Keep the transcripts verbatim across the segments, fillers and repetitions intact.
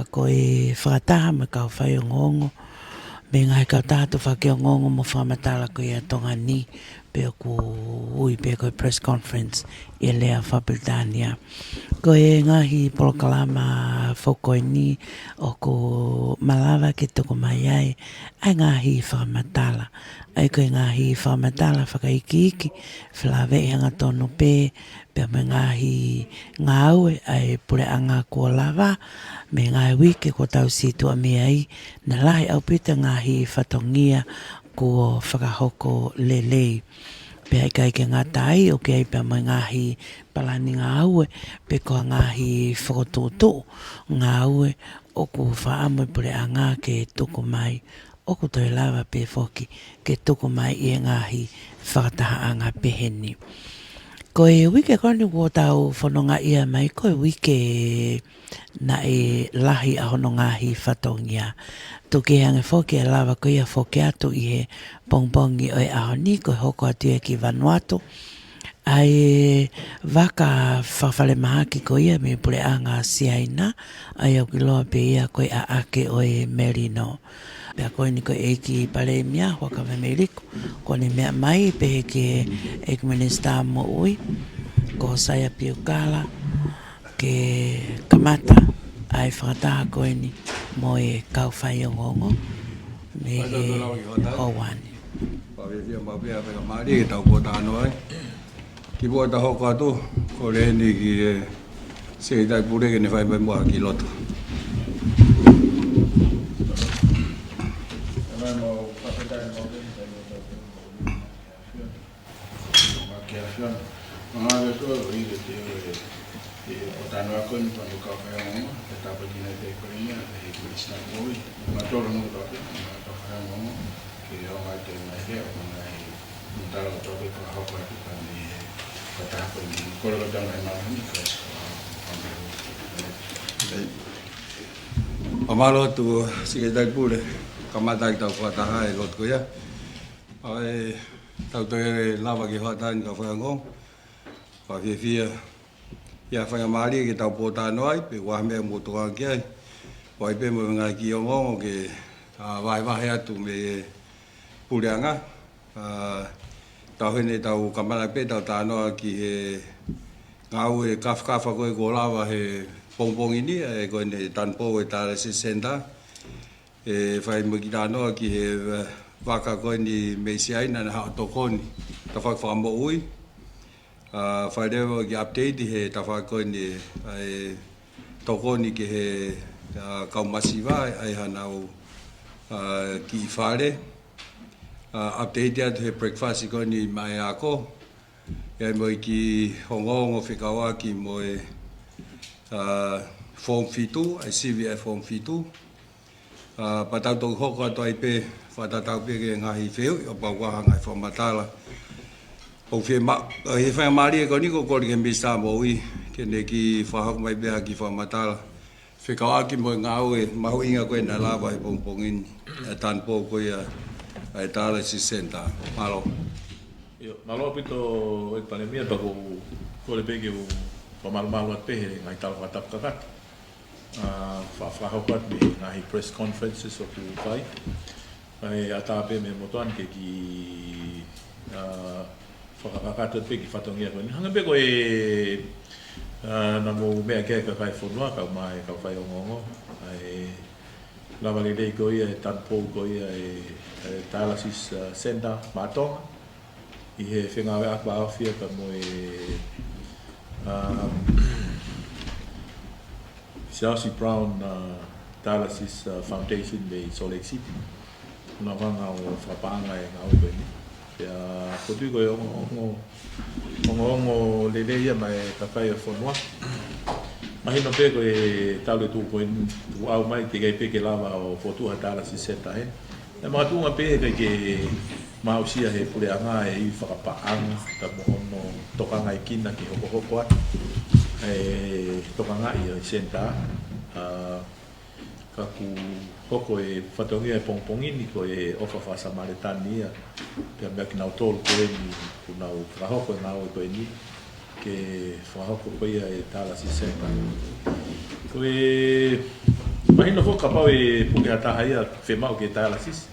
Ko e fakataha mo e kau faiongoongo mei he ngaahi kautaha tufaki ongoongo mo fakamatala ko ia ʻa Tonga ni, pea ʻoku ui pē ko e press conference ʻi he lea faka-Pilitānia. Ko e ngaahi polokalama foki ko eni ʻoku malava ke tuku mai ai ʻa e ngaahi fakamatala. ʻA ia ko e ngaahi fakamatala fakaikiiki, felāveʻi hangatonu pē pea mo e ngaahi ngāue ʻa e puleʻanga kuo lava mei he ngaahi uike kuo tau situʻa mei ai. Naʻe lahi ʻaupito e ngaahi fatongia kuo fakahoko lelei. Pea ʻikai ke ngata ai, ʻoku ʻi ai pea mo e ngaahi palani ngāue pe ko e ngaahi fokotuʻutuʻu ngāue ʻoku fakaʻamu e puleʻanga ke tuku mai, ʻoku toe lava pē foki ke tuku mai ʻi he ngaahi fakatahaʻanga pehē ni. Ko e uike ko eni kuo tau fononga ia mai, ko e uike naʻe lahi ʻa hono ngaahi fatongia. Tuku ange foki e lava ko ia foki atu ʻi he pongipongi ʻo e ʻaho ni, ko e hoko atu ia ki Vanuatu ʻa e vaka fakafalemahaki ko ia mei he puleʻanga Siaina, ʻa ia ʻoku ʻiloa pē ia ko e ʻAʻake ʻo e Melino. Pea ko eni ko e ʻEiki Palēmia, Huʻakavameiliku, ko ʻene meʻa mai pehē ki he ʻEiki Minisitā Moʻui, ko Saia Piukala, ke kamata ʻa e fakataha ko eni mo e kau faiongoongo mei he houa ni. Pea fiefia maʻu pē ʻa e faingamālie ke tau pōtalanoa ai. Kimuʻa tau hoko atu, kole eni ki he Sekelitali Pule ke ne fai mai muʻa ha kiʻi lotu. Ke afio. Mangalo atu ʻo ʻilo te o e, e ʻo tano ako ni pano kau kai ongo, e tapa kina te ko ina, e ki sina koi, ma tolo no ka pe, ma ka kai ongo, ke o mai te mai ke, o mai, ma tala o toke ka hoko atu ka ni, ka ta ko ni, ko le ka tana e mama ni, ka, ka, ka, ka, Mālō atu, Sekelitali Pule, kamata ai tau fakataha e lotu ko ia. ʻA e tau toe lava ke hoʻatā ni ka fakango. Pea fiefia ia faingamālie ke tau pōtalanoa ai, pe ʻoku ʻi ai ha meʻa mou tokanga ki ai. ʻOku ʻi ai pē mo e ngaahi kiʻi ongoongo ke, ʻa, vahevahe atu mei he puleʻanga. ʻA, tau heni tau kamata pē tau talanoa ki he ngāue kafakafa ko ē kuo lava he pongipongi ni, ʻa e ko eni tanupou e Dialysis Center. ʻE fai mo e kiʻi talanoa ki he, ʻa, vaka ko eni mei Siaina naʻe haʻu ʻo tokoni, tafaʻaki fakamoʻui. ʻA, fai leva kiʻi update he tafaʻaki ko eni, ʻa e tokoni ki he, ʻa, kau masiva, ʻa e hanau, ʻa, kiʻi fale. ʻA, update atu he breakfast ko eni maʻa e ako. ʻI ai mo e kiʻi ongoongo fekauʻaki mo e, ʻa, form fitu, ʻa e C V F form fitu. ʻA, pea tau toki hoko atu ai pē, fakatatau pē ki he ngaahi fehuʻi, ʻo pau ko ha ngaahi fakamatala. ʻOku fiemaʻu, ʻa, he faingamālie ko eni ʻoku ou kole ki he Minisitā Moʻui, ke ne kiʻi fakahoko mai pē ha kiʻi fakamatala fekauʻaki mo e ngāue mahuʻinga ko ē naʻe lava he pongipongi ni, ʻa e tanupou ko ia ʻa e Dialysis Center. Mālō. ʻIo, mālō ʻaupito ʻEiki Palēmia, pea ʻoku ou kole pē ke u fakamalumalu atu pē he ngaahi tala fakatapu kakato. ʻA, fa-, fakahoko atu mei he ngaahi press conferences ʻoku fai. ʻA e ʻatā pē mei he motuʻa ni ke kiʻi, ʻa, fakakakato pē kiʻi fatongia ko eni. Hangē pē ko e, ʻa, naʻa mou meʻa ki ai kakai fonua, kau mai, kau faiongoongo. ʻA e lava lelei ko ia e tanupou ko ia e, e Dialysis, ʻa, Center maʻa Tonga. ʻI he fengāueʻaki vāofi ia pea mo e, ʻa, Siaosi Brown, ʻa, Dialysis, ʻa, Foundation mei Salt Lake City. Naʻa nau hanga ʻo fakapaʻanga e ngāue ko eni. Pea ʻoku ou tui ko e ongo, ongo, ongoongo lelei ia maʻa e kakai ʻo e fonua. Mahino pē ko e talu e tuʻu ko eni, tuʻu ʻau mai, teʻeki ai pē ke lava ʻo fokotuʻu ha Dialysis Center heni. ʻE makatuʻunga pē he ʻikai ke maʻusia he puleʻanga e ivi fakapaʻanga, ka mo hono tokangaʻekina ke hokohoko atu e tokangaʻi ʻo e senitā. ʻA, ka ʻoku hoko e fatongia he pongipongi ni ko e ʻofa faka-Samaletani ia, pea meʻa kinautolu ko eni, ʻoku nau fakahoko e ngāue ko eni, ke fakahoko ko ia e Dialysis Center. Ko e, Mahino foki kapau ʻe puke ha taha ia fiemaʻu ke dialysis,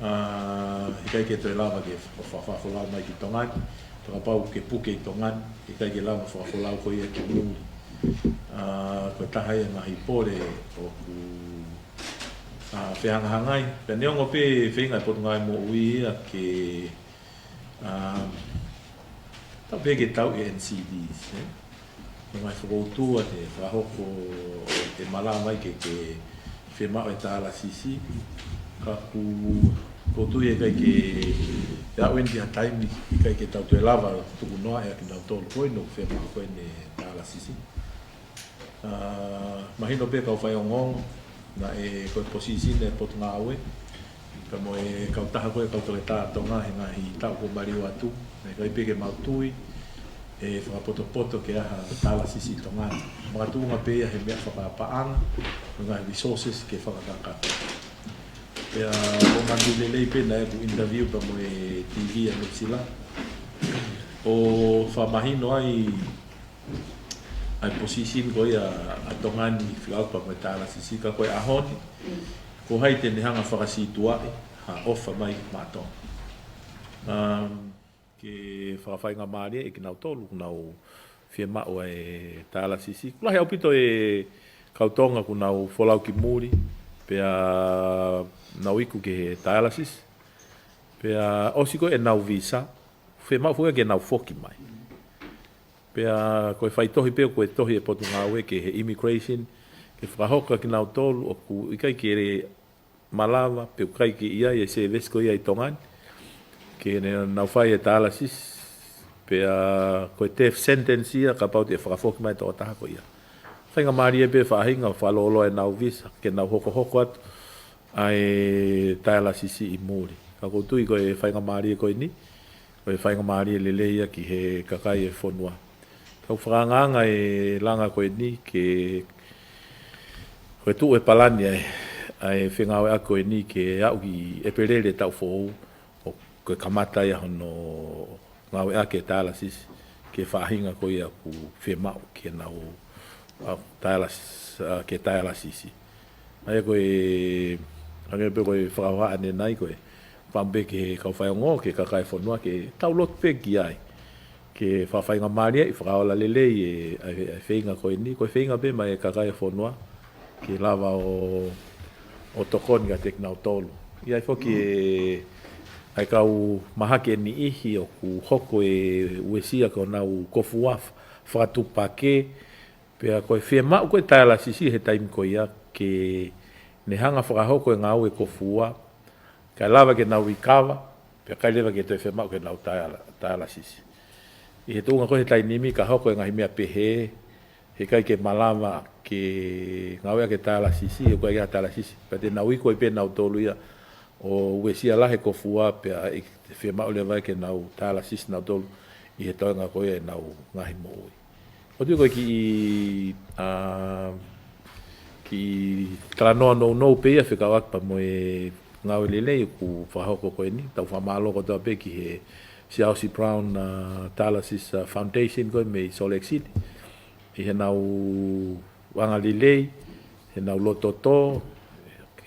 ʻikai ke toe lava ke fa- fa- fakafolau mai ki Tonga ni. Kapau ke puke ʻi Tonga ni, ʻikai ke lava fakafolau ko ia ki muli. Ko e taha ia ngaahi pole ʻoku fehangahangai. Pea neongo pē feinga e Potungāue Moʻui ia ke tau pē ke tau e N C Ds, ʻe? Ko e ngaahi fokoutua te fakahoko ʻe malava mai ke ke fiemaʻu e dialysis. Ka ʻoku ou tui ʻikai ke, ʻe aʻu eni ki ha taimi ʻikai ke tau toe lava tuku noa ʻe kinautolu ko eni ʻoku fiemaʻu ko eni e dialysis. Mahino pē kau faiongoongo, naʻe ko e position e Potungāue, pea mo e kautaha ko e kau toketā Tonga he ngaahi taʻu kuo maliu atu, naʻe ʻikai pē ke mau tui ʻe fakapotopoto ke ʻi ai ha dialysis ʻi Tonga ni. Makatuʻunga pē ia he meʻa fakapaʻanga, mo e ngaahi resources ke fakakakato. Pea ʻoku ou manatu lelei pē naʻe ʻi ai ʻeku interview pea mo e T V ʻa Nuʻusila, ʻo fakamahino ai ʻa e position ko ia ʻa Tonga ni fekauʻaki pea mo e dialysis, ka ko e ʻaho ni, ko hai te ne hanga fakasītuʻaʻi ha ʻofa mai maʻa Tonga ke fakafaingamālie ʻe kinautolu ʻoku nau fiemaʻu e dialysis. Lahi ʻaupito e kau Tonga ʻoku nau folau ki muli, pea nau iku ki he dialysis, pea ʻosi ko ē ʻenau visa, fiemaʻu foki ke nau foki mai. Pea ko e faitohi pē ko e tohi e Potungāue ki he immigration, ke fakahoko kia kinautolu ʻoku ʻikai ke malava, pe ʻikai ke ʻi ai e service ko ia ʻi Tonga ni, ke ne nau fai e dialysis, pea ko e death sentence ia kapau te fakafoki mai e tokotaha ko ia. Faingamālie pē faʻahinga fakalōloa ʻenau visa, ke nau hokohoko atu ʻa e dialysis ʻi muli. Ka ʻoku ou tui ko e faingamālie ko eni, ko e faingamālie lelei ia ki he kakai e fonua. Kau fakaangaanga e langa ko eni ke, ko e tuʻu e palani ʻa e, ʻa e fengāueʻaki ko eni ke aʻu ki ʻEpeleli taʻu foʻou, ʻo ko e kamata ia hono ngāueʻaki e dialysis ki he faʻahinga ko ia ʻoku fiemaʻu ke nau, ʻa, dialysis, ʻa, ke dialysis. ʻA ia ko e, hangē pē ko e fakahohaʻa ʻanenai ko e, pea mo e pehē ki he kau faiongoongo, ki he kakai e fonua, ke tau lotu pē ki ai. Ke fakafaingamālie ʻi fakaola lelei e, ʻa e, ʻa e feinga ko eni, ko e feinga pē maʻa e kakai e fonua, ke lava ʻo, ʻo tokoni kiate kinautolu. ʻI ai foki e, ʻa e kau mahaki ʻe niʻihi ʻoku hoko e uesia ko ʻenau kofua f- fakatupakē, pea ko e fiemaʻu ko e dialysis he taimi ko ia ke ne hanga fakahoko e ngāue kofua, kae lava ke nau recover, pea ʻikai leva ke toe fiemaʻu ke nau dial- dialysis. ʻI he tuʻunga ko ē he taimi ni ka hoko e ngaahi meʻa pehē, he ʻikai ke malava ke ngāueʻaki e dialysis, ʻoku ʻikai ha dialysis, pea te nau iku ai pē nautolu ia ʻo uesia lahi e kofua pea ʻe fiemaʻu leva ke nau dialysis nautolu ʻi he toenga ko ia ʻenau ngaahi moʻui. ʻOku ou tui ko e kiʻi, ʻa, kiʻi talanoa nounou pē ia fekauʻaki pea mo e ngāue lelei ʻoku fakahoko ko eni. Tau fakamālō kotoa pē ki he Siaosi Brown, ʻa, Dialysis, ʻa, Foundation ko ē mei Salt Lake City, ʻi heʻenau anga lelei, heʻenau loto tō,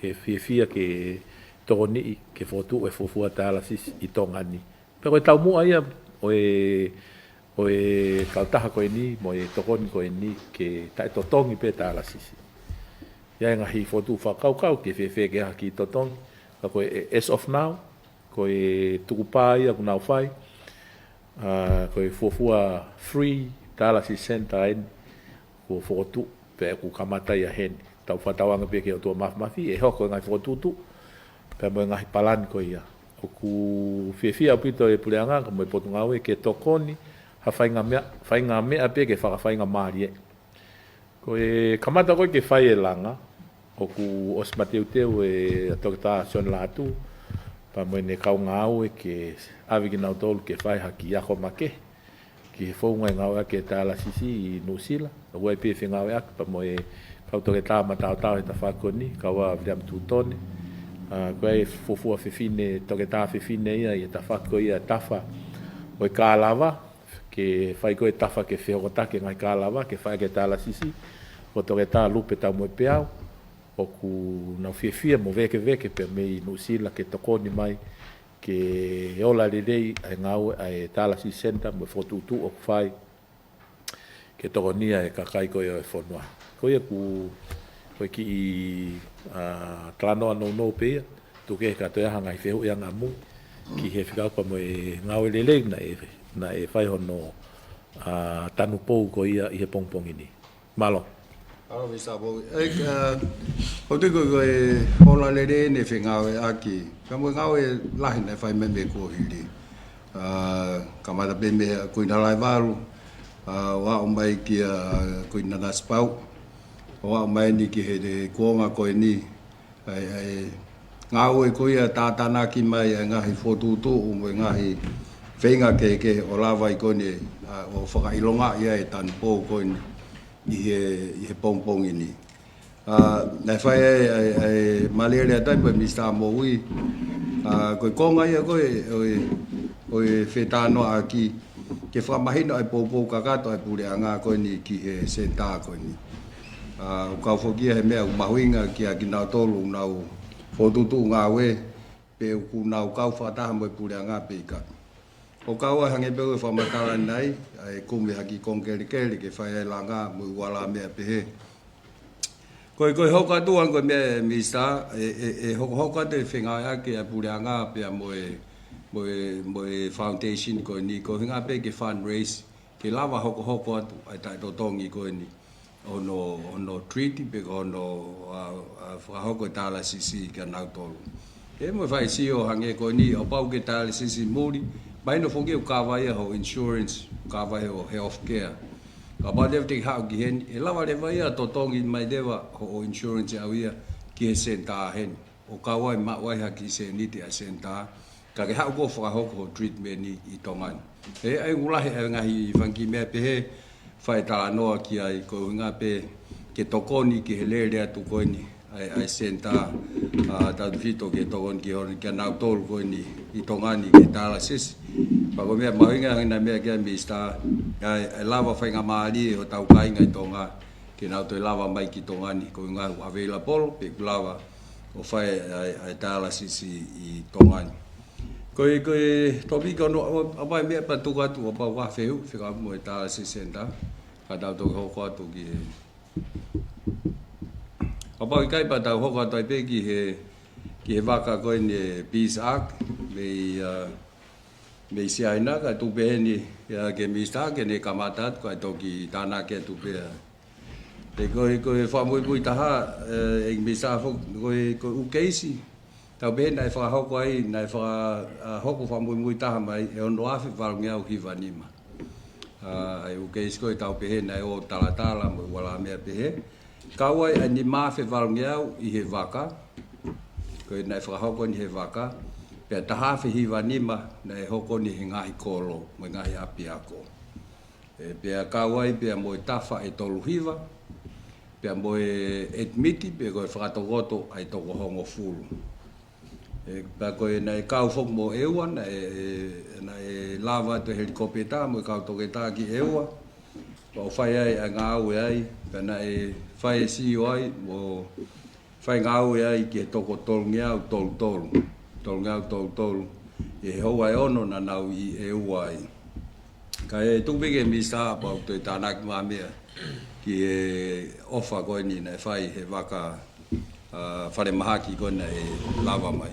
he fiefia ke tokoniʻi ke fokotuʻu e fuofua dialysis ʻi Tonga ni. Pea ko e taumuʻa ia ʻo e, ʻo e kautaha ko eni mo e tokoni ko eni ke taʻetotongi pē dialysis. ʻI ai e ngaahi fokotuʻu fakakaukau ke fēfē ke ʻi ai ha kiʻi totongi, ka ko e as of now, ko e tukupā ia ʻoku nau fai, ʻa, ko e fuofua free dialysis center eni kuo fokotuʻu pea ʻoku kamata ia heni. Tau fakatauange pē ki he ʻOtua Māfimafi ʻe hoko e ngaahi fokotuʻutuʻu pea mo e ngaahi palani ko ia. ʻOku fiefia ʻaupito e Puleʻanga ka mo e Potungāue ke tokoni ha faʻahinga meʻa, faʻahinga meʻa pē ke fakafaingamālie. Ko e kamata ko ē ke fai e langa, ʻoku ʻosi mateuteu e Toketā Sione Lātū pea mo ʻene kau ngāue ke ʻave kinautolu ke fai ha kiʻi ako makehe ki he founga e ngāueʻaki e dialysis ʻi Nuʻusila. ʻOku ʻi ai pē e fengāueʻaki pea mo e kau toketā mataotao he tafaʻaki ko eni, kau ʻa Viliami Tutone. ʻA, ko e fuofua fefine, toketā fefine ia ʻi he tafaʻaki ko ia tafa ʻo e kālava, ke fai ko ē tafa ke fehokotaki e ngaahi kālava ke fai ʻaki e dialysis, ko Toketā Lupe Taumoepeau. ʻOku nau fiefia mo vēkeveke pea mei Nuʻusila ke tokoni mai ke ola lelei ʻa e ngāue ʻa e Dialysis Centre mo e fokotuʻutuʻu ʻoku fai ke tokonia e kakai ko ia ʻo e fonua. Ko ia ʻoku, ko e kiʻi, ā, talanoa nounou pē ia, tuku kehe ka toe ʻi ai ha ngaahi fehuʻi angamui ki he fekauʻaki mo e ngāue lelei naʻe, naʻe fai hono, ā, tanupou ko ia ʻi he pongipongi ni. Mālō. Mālō, Misa Pou. ʻE, ā, ʻoku ou tui ko e, ko e ola lelei ʻene fengāueʻaki. Ka mo e ngāue lahi naʻe fai mei he kuohili. Ā, kamata pē mei he Kuini Laivalu, ā, ʻo aʻu mai kia Kuini Nanasipauʻu, ʻo aʻu mai eni ki he, he kuonga ko eni, ʻa e, ʻa e ngāue ko ia tātānaki mai ʻa e ngaahi fokotuʻutuʻu mo e ngaahi feinga kehekehe ʻo lava ai ko eni, ā, ʻo fakaʻilongaʻi ʻa e tanupou ko eni ʻi he, ʻi he pongipongi ni. Ā, naʻe fai ai ʻa e, ʻa e mālielia taimi mo e Minisitā Moʻui. Ā, ko e konga ia ko ē ʻo e, ʻo e fetalanoaʻaki ke fakamahino ʻa e poupou kakato ʻa e puleʻanga ko eni ki he senitā ko eni. Ā, ʻoku kau foki ia he meʻa ʻoku mahuʻinga kiate kinautolu ʻoku nau fokotuʻutuʻu ngāue, pe ʻoku nau kau fakataha mo e puleʻanga pe ʻikai. ʻOku kau ai hangē pē ko e fakamatala ʻanenai, ʻa e kumi ha kiʻi konga kelekele ke fai ai e langa mo e ua lā meʻa pehē. Ko e, ko e hoko atu ange ko e meʻa, Minisitā, ʻe, ʻe, ʻe hokohoko atu e fengāueʻaki ʻa e puleʻanga pea mo e, mo e, mo e foundation ko eni, ko e ʻuhinga pē ke fundraise, ke lava hokohoko atu ʻa e taʻetotongi ko eni ʻo hono, hono treat pe ko hono, ā, ā, fakahoko e dialysis kia nautolu. ʻE mo e fai sio hangē ko eni, ʻo pau ke dialysis muli, mahino foki ʻoku kava ia ho insurance, kava ia ho health care. Kapau leva te ke haʻu ki heni, ʻe lava leva ia ʻo totongi mai leva hoʻo insurance ʻaʻau ia ki he senitā heni. ʻO kau ai maʻu ai ha kiʻi sēniti ʻa e senitā, ka ke haʻu koe ʻo fakahoko hoʻo treatment ʻi, ʻi Tonga ni. ʻE, ʻa e ʻuhinga lahi ʻa e ngaahi fanga kiʻi meʻa pehē, fai talanoa ki ai ko e ʻuhinga pē ke tokoni ki he lele atu ko eni ʻa e, ʻa e senitā, ā, tautefito ke tokoni ki hon-, kia nautolu ko eni ʻi Tonga ni ke dialysis. Pea ko e meʻa mahuʻinga hangē ko e meʻa ko ia, Minisitā, ʻa e, ʻa e lava faingamālie hotau kāinga ʻi Tonga, ke nau toe lava mai ki Tonga ni, ko e ʻuhinga ʻoku available, pe ʻoku lava ʻo fai ʻa e, ʻa e dialysis ʻi, ʻi Tonga ni. Ko e, ko e tōpiki hono, ʻo, ʻa e meʻa pea tuku atu, ʻo pau ʻoku ʻi ai ha fehuʻi, fekauʻaki mo e dialysis centre, ka tau toki hoko atu ki he. ʻO pau ʻikai pea tau hoko atu ai pē ki he, ki he vaka ko eni e Peace Ark, mei, ā, mei Siaina, kae tuku pē heni, ā, ki he Minisitā, ke ne kamata atu, kae toki tānaki atu pē ā. ʻE ko e, ko e fakamuimui taha, ē, ʻEiki Minisitā foki, ko e, ko e ʻū keisi, tau pehē naʻe fakahoko ai, naʻe faka-, ā, hoko fakamuimui taha mai, ʻe ono afe valungeau hiva nima. Ā, ʻa e ʻū keisi ko ē tau pehē naʻe ō talatala mo e ua lā meʻa pehē. Kau ai ʻa e nima afe valungeau ʻi he vaka, ko e naʻe fakahoko eni he vaka, pea taha afe hiva nima naʻe hoko eni he ngaahi kolo, mo e ngaahi ʻapiako. ʻE, pea kau ai pea mo e tafa ʻe tolu hiva, pea mo e admit, pe ko e fakatokoto ʻa e toko hongofulu. ʻE, pea ko e naʻe kau foki mo ʻEua, naʻe, ʻe, naʻe lava atu e helikopeta mo e kau toketā ki ʻEua. Pea ʻo fai ai ʻa e ngāue ai, pea naʻe fai e sio ai, mo fai ngāue ai ki he toko tolungeau tolu tolu, tolungeau tolu tolu, ʻi he houa ʻe ono naʻa nau ʻi ʻEua ai. Kae tuku pē ki he Minisitā pea ʻoku toe tānaki mai ha meʻa ki he ʻofa ko eni naʻe fai he vaka, ā, falemahaki ko eni naʻe lava mai.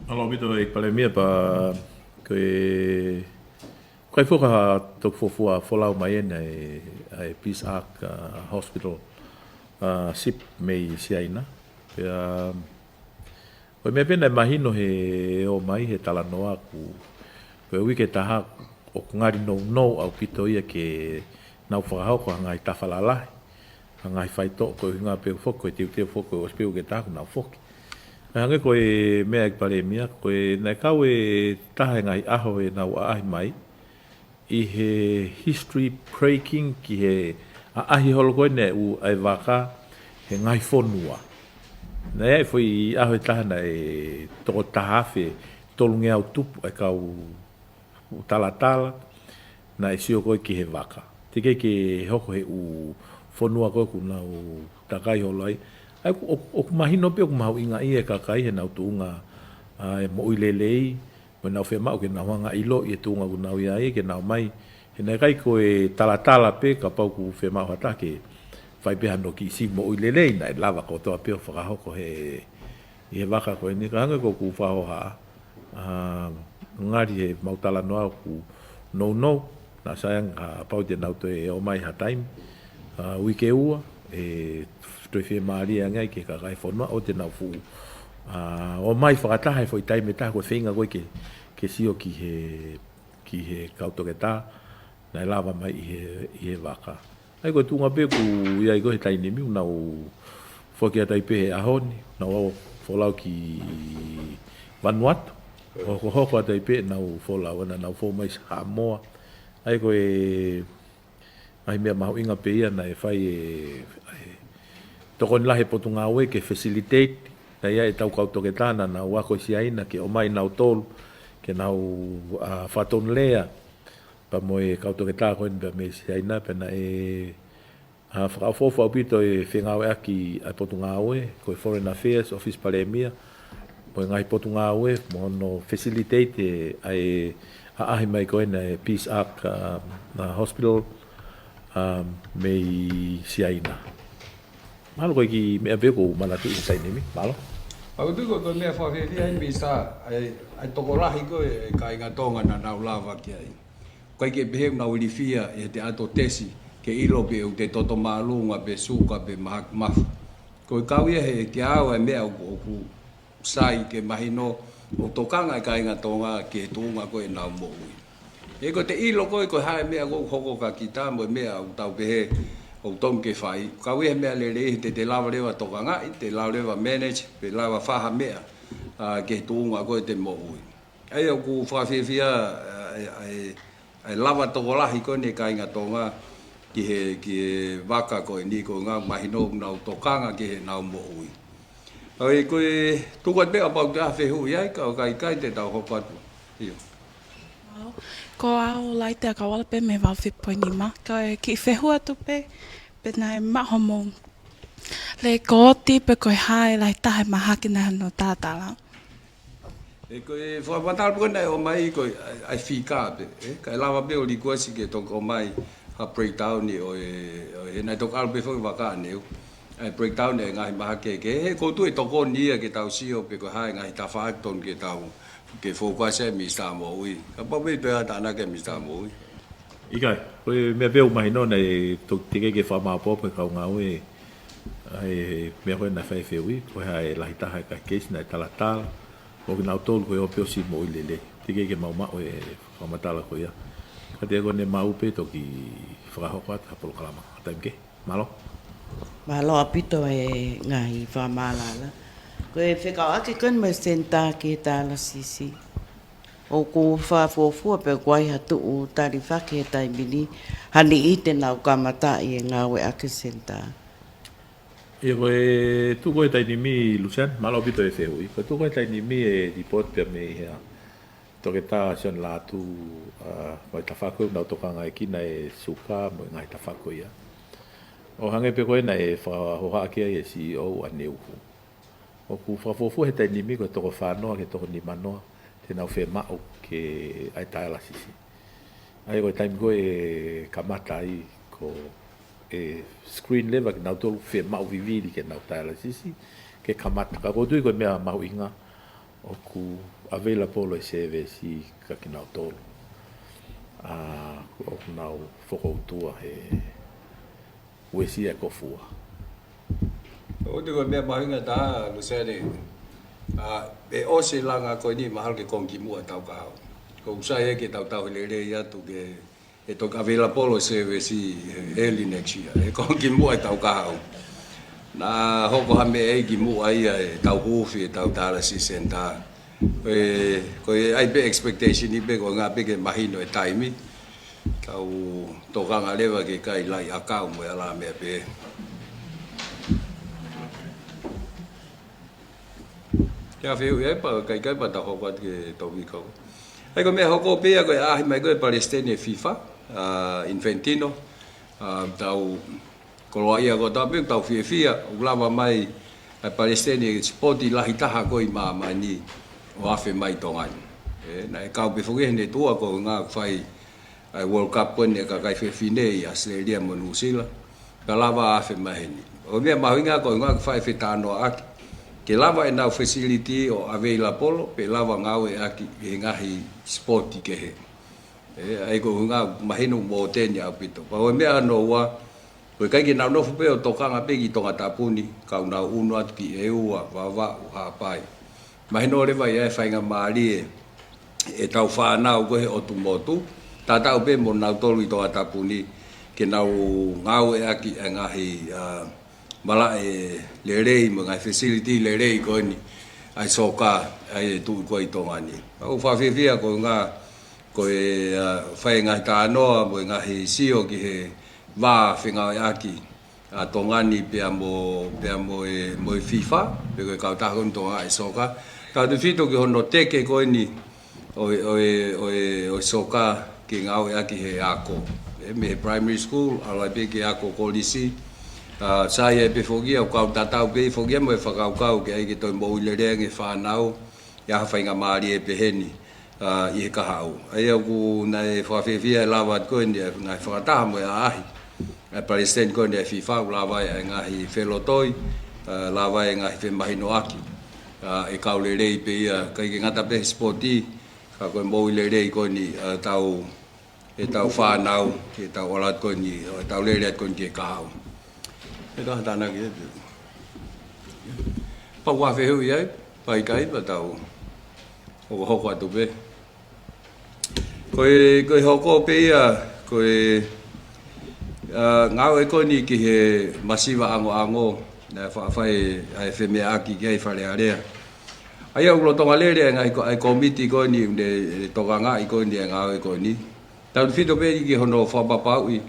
Mālō ʻaupito ʻEiki Palēmia, pea ko e, ko e fuofua toki fuofua folau mai eni ʻa e, ʻa e Peace Ark, ā, Hospital, ā, ship mei Siaina. Pea, ko e meʻa pē naʻe mahino he ō mai he talanoa ʻoku, ko e uike ʻe taha ʻoku ngali nounou ʻaupito ia ke nau fakahoko ha ngaahi tafa lalahi, ha ngaahi faitoʻo ko e ʻuhinga pē foki, ko e teuteu foki, ko e ʻosi pē uike ʻe taha kuo nau foki. Kae hangē ko e meʻa ʻEiki Palēmia, ko e naʻe kau e taha e ngaahi ʻaho ʻenau ʻaʻahi mai, ʻi he history breaking ki he ʻaʻahi holo ko eni ʻa e vaka he ngaahi fonua. Naʻe ʻi ai e foʻi ʻaho ʻe taha naʻe toko taha afe tolungeau tupu ʻa e kau talatala naʻe sio ko ē ki he vaka. Teʻeki ke hoko he ʻū fonua ko ē ʻoku nau takai holo ai, ʻA ia ʻoku, ʻoku, ʻoku mahino pē ʻoku mahuʻinga ʻi he kakai heʻenau tuʻunga, ʻa, ʻe moʻui lelei, mo ʻenau fiemaʻu ke nau hanga ʻo ʻiloʻi e tuʻunga ʻoku nau ʻi ai, ke nau ō mai. He naʻe ʻikai ko e talatala pē kapau ʻoku fiemaʻu ha taha ke fai pē hano kiʻi siʻi moʻui lelei, naʻe lava kotoa pē ʻo fakahoko he, ʻi he vaka ko eni, ka hangē ko ʻeku fakahohaʻa. ʻA, ngali he mau talanoa ʻoku nounou, naʻa sai ange kapau te nau toe ō mai ha taimi, ʻa, uike ua, ʻe toe fiemālie ange ai ki he kakai e fonua ʻo te nau fuʻu, ʻa, ō mai fakataha he foʻi taimi ʻe taha ko e feinga ko ē ke, ke sio ki he, ki he kau toketā naʻe lava mai ʻi he, ʻi he vaka. ʻA ia ko e tuʻunga pē ʻoku ʻi ai ko ē he taimi ni, ʻoku nau foki atu ai pē he ʻaho ni, nau ō folau ki Vanuatu, ʻo hokohoko atu ai pē ʻenau folau, ʻa ia naʻa nau fou mai Samoa. ʻA ia ko e ngaahi meʻa mahuʻinga pē ia naʻe fai ʻe, ʻe he tokoni lahi ʻa e Potungāue ke facilitate, naʻe ʻi ai ʻetau kau toketā naʻa nau ako ʻi Siaina ke ō mai nautolu, ke nau, ʻa, fakatonulea pea mo e kau toketā ko eni pea mei Siaina, pea naʻe, ʻa, fakaʻofoʻofa ʻaupito e fengāueʻaki ʻa e Potungāue, ko e Foreign Affairs, Office Palēmia, mo e ngaahi Potungāue, mo hono facilitate ʻa e, ʻa e ʻaʻahi mai ko ena e Peace Ark, ʻa, ʻa, Hospital, ʻa, mei Siaina. Mahalo ko e kiʻi meʻa pē ʻoku ou manatuʻi he taimi ni. Mālō. ʻOku ou tui ko e meʻa fakafiefia ʻeni, Minisitā, ʻa e, ʻa e tokolahi ko ē e kāinga Tonga naʻa nau lava ki ai. ʻOku ʻikai ke pehē ʻoku nau ilifia ʻi heʻete ʻato tesi ke ʻilo pe ʻoku te toto māʻolunga pe suka pe mahaki mafu. Ko e kau ia he kiate au ʻa e meʻa ʻoku, ʻoku sai ke mahino ʻoku tokanga e kāinga Tonga ki he tuʻunga ko ē ʻenau moʻui. ʻE ko ʻete ʻilo ko ē ko e hā e meʻa ʻoku hoko kia kita mo e meʻa ʻoku tau pehē ʻoku tonu ke fai. Kau ia he meʻa lelei he te te lava leva tokangaʻi, te lava leva manage, pe lava fai ha meʻa, ʻa, ki he tuʻunga ko ē ʻete moʻui. ʻA ia ʻoku fakafiefia, ʻa, ʻa, ʻa, ʻa e lava tokolahi ko eni e kāinga Tonga ki he, ki he vaka ko eni, ko e ʻuhinga mahino ʻoku nau tokanga ki heʻenau moʻui. ʻA ia ko e tuku atu pē kapau ʻoku ʻi ai ha fehuʻi ai, ka ʻoku ʻikai, te tau hoko atu. ʻIo. Mālō. Ko au Laite ʻAkauala pē mei he valu fitu poini nima. Ko e kiʻi fehuʻi atu pē, pe naʻe maʻu hoʻomou lekooti pe ko e hā e lahi taha e mahaki naʻe hano talatala. ʻE ko e fakamatala pē ko ē naʻe ʻomai ko e ʻa e, ʻa e fika pē, ʻe? Kae lava pē ʻo likuesi ke toki ʻomai ha breakdown ʻo e, ʻo e, he naʻe toki ʻalu pē foki vaka ʻaneu. ʻA e breakdown e ngaahi mahaki kehekehe, he ʻoku ou tui ʻe tokoni ia ke tau sio pe ko e hā e ngaahi tafaʻaki tonu ke tau, ke focus ai Minisitā Moʻui. Kapau pē ʻe toe ʻatā ʻanai ke Minisitā Moʻui. ʻIkai, ko e meʻa pē ʻoku mahino naʻe toki teʻeki ke fakamāopoopo ʻe he kau ngāue ʻa e meʻa ko ē naʻe fai e fehuʻi, ko e hā e lahi taha e ngaahi keisi naʻe talatala, ʻo kinautolu ko ē ʻoku ʻi ai pē ʻosi moʻui lelei. Teʻeki ke mau maʻu e fakamatala ko ia. Ka te ko ʻene maʻu pē toki fakahoko atu ha polokalama ʻa e taimi kehe. Mālō. Mālō ʻaupito e ngaahi fakamaʻalaʻala. Ko e fekauʻaki ko eni mo e senitā ki he taialasisi. ʻOku fakafuofua pe ʻoku ʻi ai ha tuʻu talifaki he taimi ni, ha niʻihi te nau kamataʻi e ngāueʻaki e senitā. ʻIo, ko e tuʻu ko ē he taimi ni, Luseane, mālō ʻaupito e fehuʻi. Ko e tuʻu ko ē he taimi ni e report pē mei he ʻa Toketā Sione Lātū, ʻa, mo e tafaʻaki ʻoku nau tokangaʻi kinautolu e suka mo e ngaahi tafaʻaki ko ia. ʻO hangē pē ko ē naʻe fakahohaʻaki ai e CEO ʻaneuhu. ʻOku fakafuofua he taimi ni ko e toko fā noa ki he toko nima noa te nau fiemaʻu ke ʻai taialasisi. ʻA ia ko e taimi ko ē ʻe kamata ai ko e screen leva kinautolu fiemaʻu vivili ke nau taialasisi, ke kamata. Ka ʻoku ou tui ko e meʻa mahuʻinga ʻoku available e service kia kinautolu ʻa, ʻoku nau fokoutua he uesia e kōfua. ʻOku ou tui ko e meʻa mahuʻinga taha, Luseane, ʻa, ʻe ʻosi e langa ko eni mahalo ke konga kimuʻa e taʻu kahaʻu. ʻOku sai ke tau tauhi lelei atu ke, ʻe toki available e service early next year. ʻE konga kimuʻa e taʻu kahaʻu. Naʻa hoko ha meʻa ʻi kimuʻa ia ʻetau huufi ʻetau taialasisi senitā. ʻE, ko e ʻai pē expectation ʻi pē ko e ngā pē ke mahino e taimi. Tau tokanga leva ke ʻikai laʻi ʻakau mo e ʻalā meʻa pē. Ke a fehuʻi ai pea ka ʻikai pea ta hoko atu ki he tōpiki. ʻA ia ko e meʻa hoko pē ia ko e ʻaʻahi mai ko ē e palesiteni e FIFA, ʻa, Infantino, ʻa, tau koloaʻia ko ē tau pē, tau fiefia, ʻoku lava mai ʻa e palesiteni ʻo e sipoti lahi taha ko ē ʻi māmani ʻo afe mai Tonga ni. Ē, naʻe kau pē foki heʻene tuʻa ko e ʻuhinga ʻoku fai ʻa e World Cup ko eni ʻa e kakai fefine ʻi ʻAositelēlia mo Nuʻusila, ka lava afe mai heni. ʻO meʻa mahuʻinga ko e ʻuhinga ʻoku fai fetalanoaʻaki ke lava ʻenau facility ʻo available, pe lava ngāueʻaki ʻi he ngaahi sipoti kehe. Ē, ʻa ia ko e ʻuhinga mahino ʻoku mōteni ʻaupito. Pea ko e meʻa hono ua, ko e ʻikai ke nau nofo pē ʻo tokanga pē ki Tongatapu ni, ka ʻoku nau ʻunu atu ki ʻEua, Vavaʻu, Haʻapai. Mahino leva ia ʻa e faingamālie ʻetau fānau ko ē he ʻotu motu, tatau pē mo nautolu ʻi Tongatapu ni, ke nau ngāueʻaki ʻa e ngaahi, ʻa, malaʻe lelei mo e ngaahi facility lelei ko eni ʻa e soccer, ʻa ia ʻe tuʻu ko ē ʻi Tonga ni. ʻOku ou fakafiefia ko e ʻuhinga ko e, ʻa, fai e ngaahi talanoa mo e ngaahi sio ki he vā fengāueʻaki ʻa Tonga ni pea mo, pea mo e, mo e FIFA, pe ko e kautaha ko eni ʻo e ngaahi soccer. Tautefito ki hono teke ko eni ʻo e, ʻo e, ʻo e, ʻo e soccer ke ngāueʻaki he ako. Ē, mei he primary school, ʻalu ai pē ki he ako kolisi. ʻA, sai ai pē foki ia, ʻoku kau tatau pē foki ia mo e fakakaukau ke ʻai ke toe moʻui lelei ange e fānau ʻi ha faingamālie pehē ni, ʻa, ʻi he kahaʻu. ʻA ia ʻoku ou fakafiefia ʻe lava atu ko eni ʻa e ngaahi fakataha mo e ʻaʻahi ʻa e palesiteni ko eni ʻa e FIFA, ʻoku lava ai ʻa e ngaahi felotoi, ʻa, lava ai e ngaahi femahinoʻaki, ʻa, ʻe kau lelei pē ia, ʻikai ke ngata pē he sipoti, ka ko e moʻui lelei ko eni, ʻa, ʻetau, ʻetau fānau, ʻetau ʻalu atu ko eni, ʻetau lele atu ko eni ki he kahaʻu. He taha tānaki ē. Pau ʻoku fehuʻi ai, pea ʻikai pea tau hokohoko atu pē. Ko e, ko e hoko pē ia, ko e, ʻa, ngāue ko eni ki he masiva ʻangoʻango, naʻe faʻa fai ʻa e femeʻaʻaki ki ai Fale Alea. ʻA ia ʻoku lolotonga lele ʻa e ngaahi ko-, ʻa e kōmiti ko eni ʻoku ne tokangaʻi ko eni ʻa e ngāue ko eni. Tautefito pē ki hono fakapapauʻi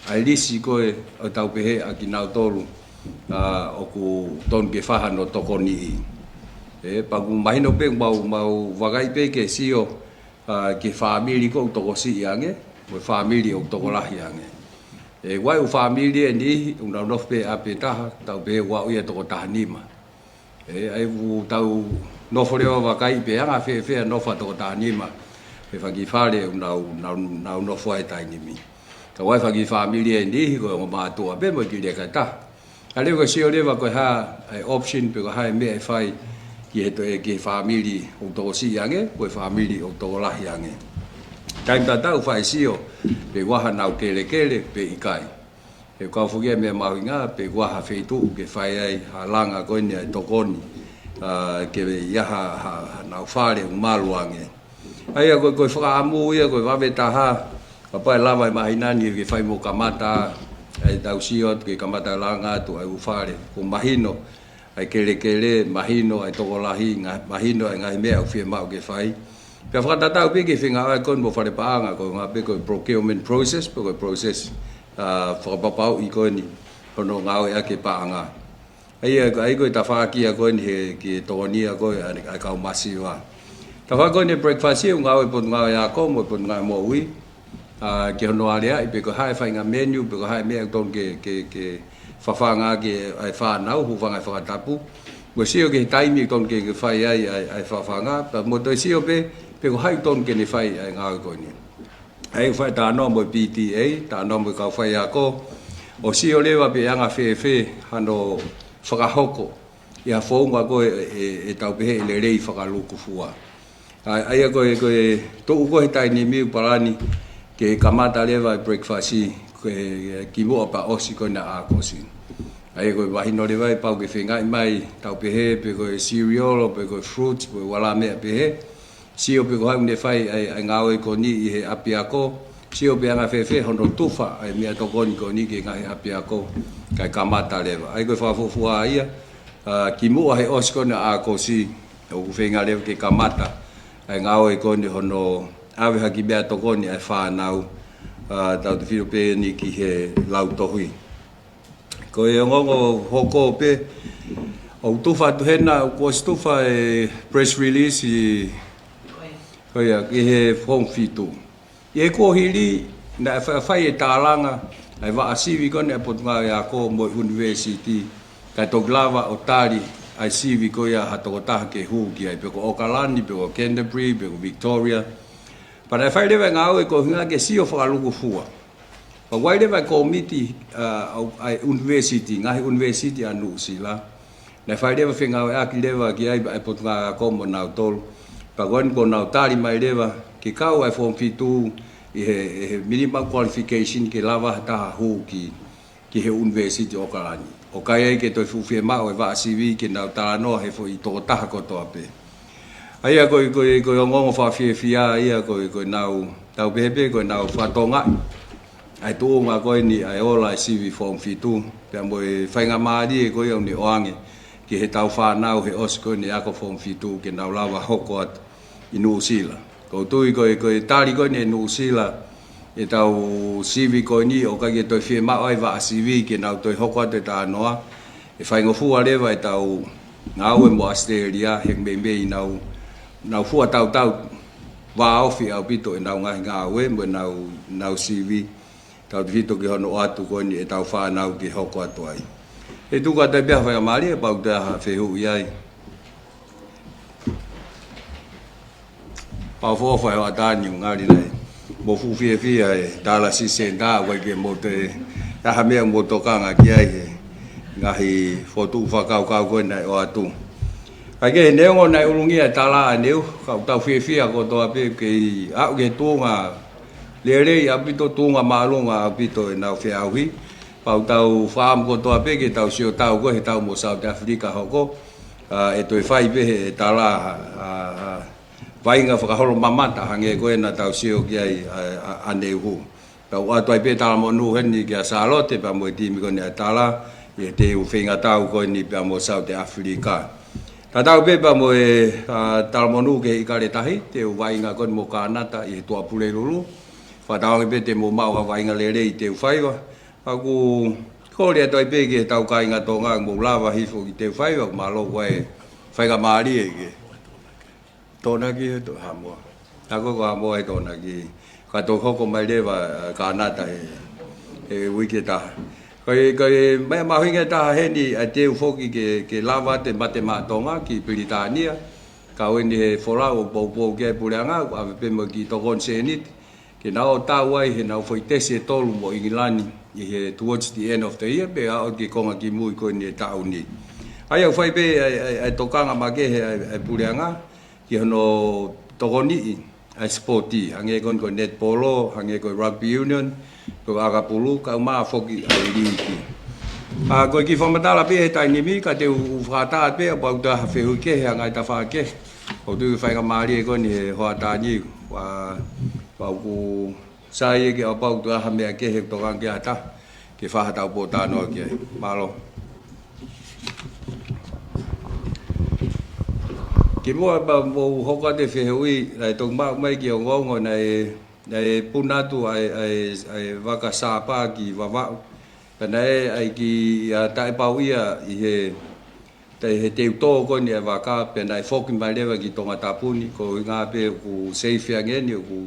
ʻa e lisi ko ē ʻoku tau pehē ʻa kinautolu, ʻa, ʻoku tonu ke fai hano tokoniʻi. Ē, pea ʻoku mahino pē mau, mau vakai pē ke sio, ʻa, ki he fāmili ko ē ʻoku tokosiʻi ange, mo e fāmili ʻoku tokolahi ange. Ē, ʻoku ʻi ai e ʻū fāmili ʻe niʻihi ʻoku nau nofo pē ʻi ʻapi ʻe taha, tau pehē ʻoku aʻu ia ki he toko taha nima. Ē, ʻa ia ʻoku tau nofo leva ʻo vakai pe anga fēfē ʻa e nofo ʻa e toko taha nima he fanga kiʻi fale ʻoku nau, nau, nau nofo ai he taimi ni. Ka ʻoku ʻi ai e fanga kiʻi fāmili ʻe niʻihi ko e ongo mātuʻa pē mo e kiʻi leka ʻe taha. ʻA ia ko e sio leva ko e hā ʻa e option pe ko e hā e meʻa ʻe fai ki he to-, ē, ki he fāmili ʻoku tokosiʻi ange, ko e fāmili ʻoku tokolahi ange. Taimi tatau fai sio pe ʻoku ʻi ai haʻanau kelekele pe ʻikai. He ʻoku kau foki ʻa e meʻa mahuʻinga pe ʻoku ʻi ai ha feituʻu ke fai ai ha langa ko eni ʻa e tokoni, ʻa, ke ʻi ai ha, ha, haʻanau fale ʻoku malu ange. ʻA ia ko e, ko e fakaʻamu ia, ko e vave taha, kapau ʻe lava ʻi he māhina ni ke fai mo kamata, ʻa ia tau sio atu ke kamata langa atu ʻa e ʻū fale. Kuo mahino ʻa e kelekele, mahino ʻa e tokolahi, nga-, mahino ʻa e ngaahi meʻa ʻoku fiemaʻu ke fai. Pea fakatatau pē ki he fengāueʻaki ko eni mo e fale paʻanga, ko e ʻuhinga pē ko e procurement process, pe ko e process, ʻa, fakapapauʻi ko eni hono ngāueʻaki e paʻanga. ʻA ia, ʻa ia ko e tafaʻaki ia ko eni he, ki he tokonia ko ē ʻa e, ʻa e kau masiva. Tafaʻaki ko eni e breakfast ia ʻoku ngāue ʻa e Potungāue Ako mo e Potungāue Moʻui, ʻa, ki hono aleaʻi pe ko e hā e faʻahinga menu, pe ko e hā e meʻa ʻoku tonu ke, ke, ke fafanga ki ai ʻa e fānau, hūfanga he fakatapu. Mo sio ki he taimi ʻoku tonu ke, ke fai ai ʻa e, ʻa e fafanga, pea mo toe sio pē, pe ko hai ʻoku tonu ke ne fai ʻa e ngāue ko eni. ʻA ia ʻoku fai talanoa mo e P T A, talanoa mo e kau faiako, ʻo sio leva pe anga fēfē hano fakahoko ʻi ha founga ko ē ʻe, ʻe, ʻe tau pehē ʻe lelei fakalūkufua. ʻA, ʻa ia ko e, ko e tuʻu ko ē he taimi ni ʻoku palani ke kamata leva e breakfast ke, kimuʻa pea ʻosi ko ena ʻa ʻAokosi. ʻA ia ko e mahino leva ʻe pau ke feingaʻi mai, tau pehē pe ko e cereal, pe ko e fruits, pe ko e ʻū meʻa pehē. Sio pe ko hai ʻoku ne fai ʻa e, ʻa e ngāue ko eni ʻi he ʻapiako. Sio pe anga fēfē hono tufa ʻa e meʻatokoni ko eni ki he ngaahi ʻapiako kae kamata leva. ʻA ia ko e fakafuofua ia, ʻa, kimuʻa he ʻosi ko ena ʻa ʻAokosi, ʻoku feinga leva ke kamata ʻa e ngāue ko eni hono ʻave ha kiʻi meʻatokoni ʻa e fānau, ʻa, tautefito pē eni ki he lautohi. Ko e ongoongo hoko pē, ʻoku tufa atu hena, ʻoku ʻosi tufa e press release ʻi, ko ia, ki he Fong Fitu. ʻI he kuohili, naʻe fa-, fai e tālanga ʻa e vaʻa sivi ko eni ʻa e Potungāue Ako mo e ʻunivēsiti, kae toki lava ʻo tali ʻa e sivi ko ia ha tokotaha ke hū ki ai, pe ko ʻOkalani, pe ko Canterbury, pe ko Victoria. Pea naʻe fai leva e ngāue ko e ʻuhinga ke sio fakalūkufua. Pea ʻoku ʻi ai leva e kōmiti, ʻa, ʻa e university, ngaahi university ʻa Nuʻusila. Naʻe fai leva fengāueʻaki leva ki ai ʻa e Potungāue Ako mo nautolu. Pea ko eni kuo nau tali mai leva ke kau ʻa e form fitu ʻi he, ʻi he minimum qualification ke lava ha taha hū ki, ki he university ʻOkalani. ʻOku ʻikai ke toe fuʻu fiemaʻu e vaʻa sivi ke nau talanoa he foʻi tokotaha kotoa pē. ʻA ia ko e, ko e, ko e ongoongo fakafiefia ia ko e, ko ʻenau, tau pehē pē ko ʻenau fakatokangaʻi ʻa e tuʻunga ko eni ʻa e ola e sivi form fitu, pea mo e faingamālie ko ia ʻoku ne ʻoange ki heʻetau fānau he ʻosi ko eni ako form fitu ke nau lava hoko atu ʻi Nuʻusila. ʻOku ou tui ko e, ko e tali ko eni ʻe Nuʻusila ʻetau sivi ko eni, ʻoku ʻikai ke toe fiemaʻu ai vaʻa sivi ke nau toe hoko atu e talanoa. ʻE faingofua leva ʻetau ngāue mo ʻAositelēlia he meimei nau, nau fua tautau vāofi ʻaupito ʻenau ngaahi ngāue mo ʻenau, nau sivi. Tautefito ki hono ʻoatu ko eni ʻetau fānau ke hoko atu ai. ʻE tuku atu ai pē ha faingamālie kapau ʻoku ʻi ai ha fehuʻi ai. Pea ʻoku ou fai ʻo ʻatā ni ʻo ngali nai. Mou fuʻu fiefia he Dialysis Centre, ʻoku ʻikai ke mou toe, ʻi ai ha meʻa mou tokanga ki ai he ngaahi fokotuʻu fakakaukau ko eni naʻe ʻoatu. Kae kehe, neongo naʻe ʻulungia e tala ʻaneuhu, ka ʻoku tau fiefia kotoa pē ke aʻu ki he tuʻunga lelei ʻaupito, tuʻunga māʻolunga ʻaupito ʻenau feʻauhi. Pea ʻoku tau fakaʻamu kotoa pē ke tau sio atu ko e he taʻu mo South Africa hoko, ʻa, ʻe toe fai pē he tala, ʻa, ʻa, vaʻinga fakaholomamata hangē ko ē naʻa tau sio ki ai, ʻa, ʻa, ʻaneuhu. Pea ʻoku ʻoatu ai pē talamonū heni kia Sālote pea mo e timi ko eni ʻa e tala ʻi he teu feingatau ko eni pea mo South Africa. Tatau pē pea mo e, ʻa, talamonū ki he ʻIkale Tahi, teu vaʻinga ko eni mo Kānata ʻi he Tuʻapulelulu. Fakatauange pē te mou maʻu ha vaʻinga lelei teu faiva. ʻOku kole atu ai pē ki heʻetau kāinga Tonga mou lava hifo ki teu faiva, mālō ko e faingamālie ke Tokonaki he to-, Haʻamoa. Ako ko Haʻamoa he Tokonaki. Ka toki hoko mai leva, ʻa, Kānata he, he uike ʻe taha. Ko e, ko e meʻa mahuʻinga ʻe taha heni ʻa e teu foki ke, ke lava atu e Mate Maʻa Tonga ki Pilitānia. Kau eni he folau ʻoku poupou ki ai e puleʻanga, ʻave pē mo e kiʻi tokoni sēniti ke nau ō ʻo tau ai heʻenau foʻi tesi ʻe tolu mo ʻIngilani ʻi he towards the end of the year, pea aʻu ki he konga kimui ko eni e taʻu ni. ʻA ia ʻoku fai pē ʻa e, ʻa e, ʻa e tokanga makehe ʻa e, ʻa e puleʻanga ki hono tokoniʻi ʻa e sipoti, hangē ko eni ko e netipolo, hangē ko e rugby union, ko e ʻakapulu, kaeʻumaʻā foki ʻa e liiki. ʻA, ko e kiʻi fakamatala pē he taimi ni, ka te u, u fakatā pē kapau ʻoku ʻi ai ha fehuʻi kehe ʻa e ngaahi tafaʻaki kehe. ʻOku ou tui ko e faingamālie ko eni he hoʻatā ni, ʻa, pea ʻoku sai ia ke kapau ʻoku ʻi ai ha meʻa kehe ʻoku tokanga ki ai ha taha, ke fai haʻatau pōtalanoa ki ai. Mālō. Kimuʻa pea mou hoko atu e fehuʻi, naʻe toki maʻu mai e kiʻi ongoongo naʻe, naʻe puna atu ʻa e, ʻa e, ʻa e vaka Sapa ki Vavaʻu. Pea naʻe ʻi ai e kiʻi, ʻa, taʻepau ia ʻi he, taʻe he teu tō ko eni e vaka, pea naʻe foki mai leva ki Tongatapu ni, ko e ʻuhinga pē ʻoku safe ange ni, ʻoku